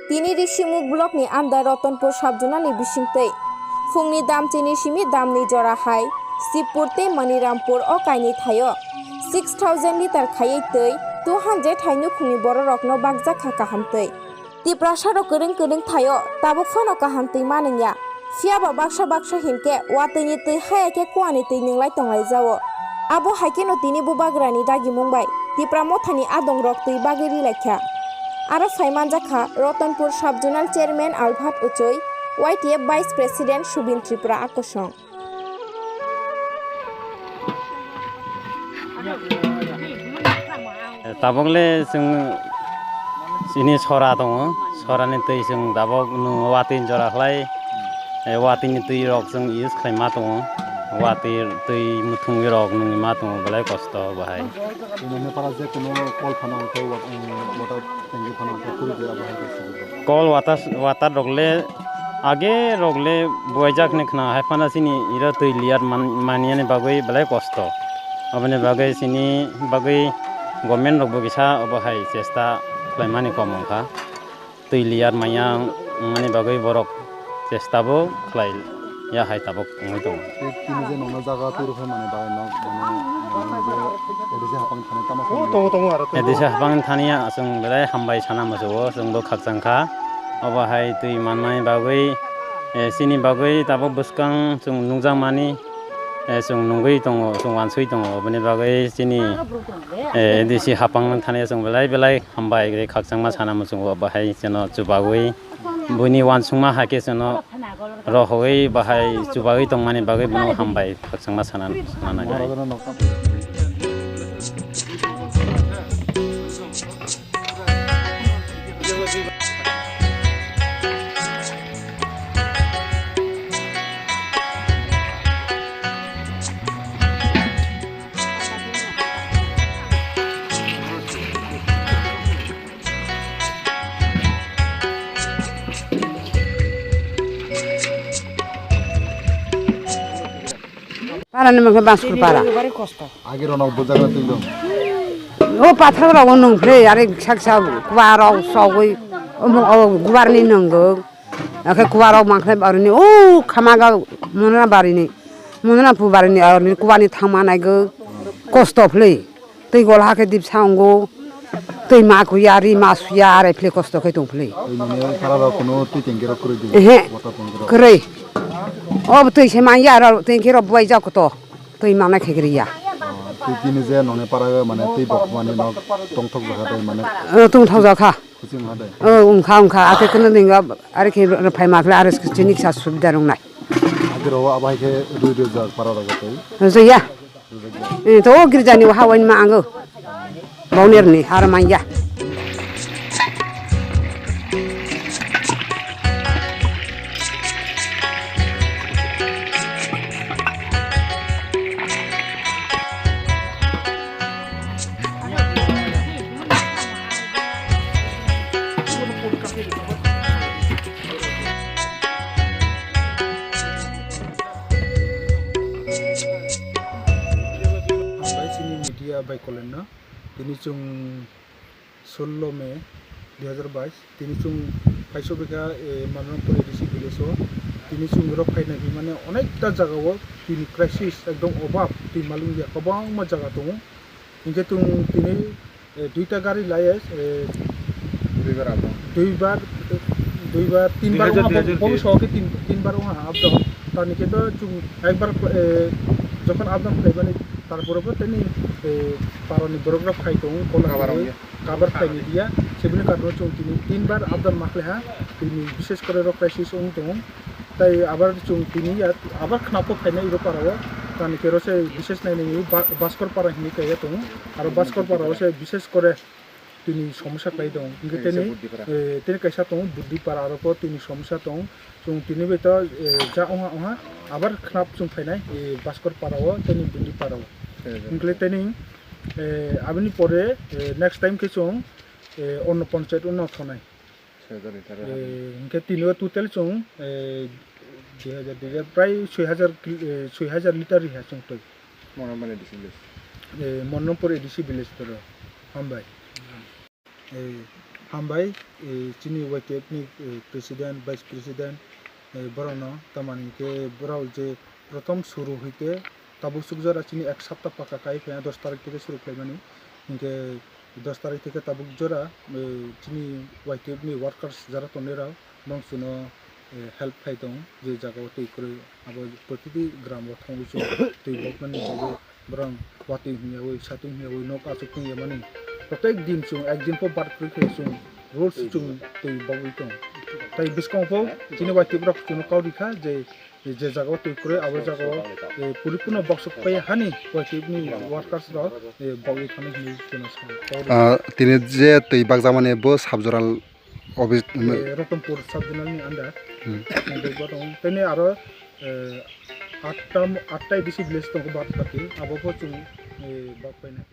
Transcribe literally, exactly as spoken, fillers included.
Tini Risimukh block ni under Ratanpur sub zonal ni bisingtwi phungni dam chini simi damni jora hai Sibpur tei Manirampur o kainwi thaio six thousand litre khaiwi twi two hundred hai nukhungni bororokno bakjak kha kaham twi. Tiprasa rok kwrwng kwrwng thaio, tabuk phano kaham twi manwngya. Phiya ba baksa baksa hinkhe watwi ni twi haya khe kuani twi nwnglai tonglai jao. Abo hai kheno tini bubagra ni dagimung bai Tipra Motha ni adong rok twi bagwi ri lai kha. Aro phai manjak kha Ratanpur Sub Zonal Chairman Albert Uchoi, Y T F Vice President Subin Tripura a kosong. Tabuk le chwng chini sora tongo, sora ni twi chwng tabuk nwng watwi jora khlai, watwi ni twi rok chwng use khlai ma tongo, watwi twi muthungwi rok nwngwi ma tongo belai kosto bahai. Chini Nepal je kuno kol phano wngkhe, wat-, um, water tanki phano wngkhe, kwrwi de abo hai khe sibuk rok. Kol water, water rok le age rok le buaijak hinwi khna, hai phano chini iro twi liyar man-, maniyani bagwi belai kosto. Aboni bagwi chini bagwi government rokbo kisa obo hai chesta khlaimani kom wngkha. Twi liyar manya wngmani bagwi borok chesta bo khlai ya hai tabuk wngwi tongo. Tei tini je nokna jaga twi rwphai mani bagwi nok, mane, mane je A D C haphang thani tamo khe. Tongo, tongo, aro tongo. A D C haphang thani ya chwng belai hambai sana muchungo, chwngbo khakchang kha. Obo hai twi manmani bagwi, eh, chini bagwi tabuk bwskang chwng nukjakmani, eh, chwng nungwi tongo, chwng wansui tongo. Oboni bagwi chini, eh, A D C haphang thani chwng belai belai hambai khakchangma sana muchungo. Obo hai chwngno chubagwi buini wansukma hai khe chwngno rohoi bahai chubagwi tongmani bagwi bono hambai khakchangma sana, sana nai. Para ni mangkhe Baskur para. Agi rok nok bujak na twi dong. O pathar rok o nung phle, are kisa kisa kuwa rok sogwi, o mo-, o gubar ni nungo. Akhe kuwa rok mangkhe barini, o khamaga monona barini, monona pu barini, aroni kuwa ni thangma naigo kosto phle. Twi gol hakhe dipsa wngo, twi ma kuya, ri ma suya, are phle kosto khe tong phle. Twi mane para rok kuno twi tengki rok kwrwi di. Ehe. Water tengki rok. Kwrwi. O twi se man ya, aro tengki rok buai jak to. Twi mana khe kwrwi ya. Ah, twi tini je noni para mane twi bok mani nok tongthok jaga dai mane. Eh, tongthok jaga. Kuching ha dai. Eh, wngkha, wngkha. Ate kuno ninga, are khe phai ma khle, are chini kisa subida rung nai. Ate ro abo hai khe rwi rwi jak para rok twi. Jaya. Eh, to o girjani o hawain ma ango. Boner ni har manya. Hambai chini media bai kolenno. Tini chwng sullo May dui hazar bais, tini chwng phaiso bwkha, eh, Mananpur A D C village o. Tini chwng rok phaina hinmani onekta jaga o tini crisis, ekdom obab, twi malung ya kwbangma jaga tongo. Hinkhe chwng tini, eh, duita gari laiye, eh, duibar abang. Duibar, duibar, tinbar wngha, duibar, duibar, bong-, bongso khe tin, tinbar wngha up down. Tani khe to chwng ekbar, eh, jokhon up down khlaimani, tarpore bo tini, eh, parani borok rok phai tongo, kola kabar khe wngya. Kabar khlaini diya, sebini karno chwng tini tinbar up down ma khlaiha, tini bishes kore rok crisis wng tongo. Tai abar chwng tini ya, abar khnapo phainai iro parao, tani kero se bishes nainai ba-, Baskor para hinwi kaiya tongo. Aro Baskor parao se bishes kore tini somosya khlai tongo. Hinkhe tini, eh, tini kaisa tongo, Buddi para aro po tini somosya tongo. Chwng tini bai to, eh, ja ongha ongha, abar khnap chwng phainai, eh, Baskor parao, tini Buddi parao. Hinkhe tini, eh, aboni pore, eh, next time khe chwng, eh, onno ponchayat o no thonai. Soi hajar litre. Eh, hinkhe tini o total chwng, eh, dui hajar, dui hajar, prai soi hajar kil-, eh, soi hajar litre riha chwng twi. Mononpur A D C village. Eh, Mononpur A D C village toro. Hambai. Eh, Hambai, eh, chini Y T F ni, eh, president, vice president, eh, borokno tamani hinkhe borok je prothom suru hoite tabuk chukjora chini ek sapta paka kai phai dos tarik theke suru khlaimani. Hinkhe dos tarik theke tabuk jora, eh, chini Y T F ni workers jara tongnai rok bongsono, eh, help khai tong je jaga o twi kwrwi abo protiti gram o thangwi chwng twi bokmani bagwi borok watwi hwnyawi satwi hwnyawi nok achuk tong yamani. Protek din chwng ek din pho bad kwrwi khe chwng rules chwng twi bogwi tong. Tai bwskango pho chini Y T F rok chwngno kau rikha je je jaga o twi kwrwi abo jaga o, eh, puripunno boksuk pai hani Y T F ni workers rok, eh, bogwi thani hwnwi chwngno sa kau rikha. Ah, tini je twi bakjakmani bo sub-zonal office, eh, Ratanpur sub-zonal ni under. Hmm. Bwkha tongo. Tini aro, eh, atta, atta A D C village tongo bad baki. Abo pho chwng, eh, bak painai.